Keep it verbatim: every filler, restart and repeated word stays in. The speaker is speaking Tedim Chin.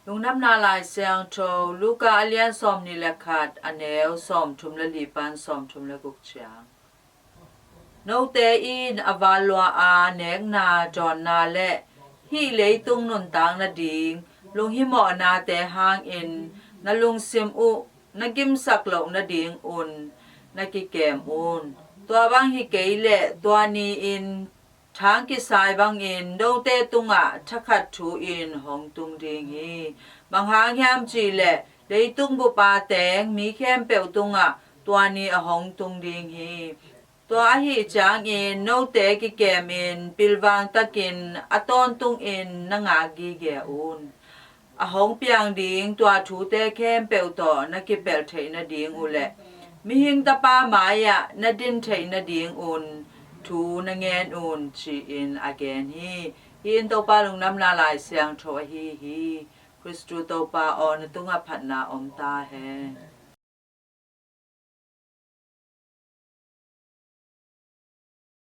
Lungdamna Lai Siangtho, Luka a lian sawmnih le khat, a neu sawmthum le li pan sawmthum le guk ciang. Note in a vanlua a nekna dawnna le hih leitung nuntak nading lunghimawhnate hangin na lungsim uh na gimsak loh nadingun na kikem un. Tua bang hi kei leh tua ni-in thang kisai bangin note tungah thakhat thu-in hong tung ding hi. Bang hang hiam cih leh leitung bup a teng mi khempeuh tungah tua ni a hong tung ding hi. Tua ahih ciangin note kikemin pilvang takin a tawntungin na ngak gige un. A hong piang ding tua thute khempeuh tawh na kipelh theih nading uh le mihing tapa mai-ah na din theih nadingun thu na ngen un, ci-in a gen hi. Hih in Topa Lungdamna Lai Siangtho ahi hi. Khristu Topa aw, na tungah phatna om ta hen.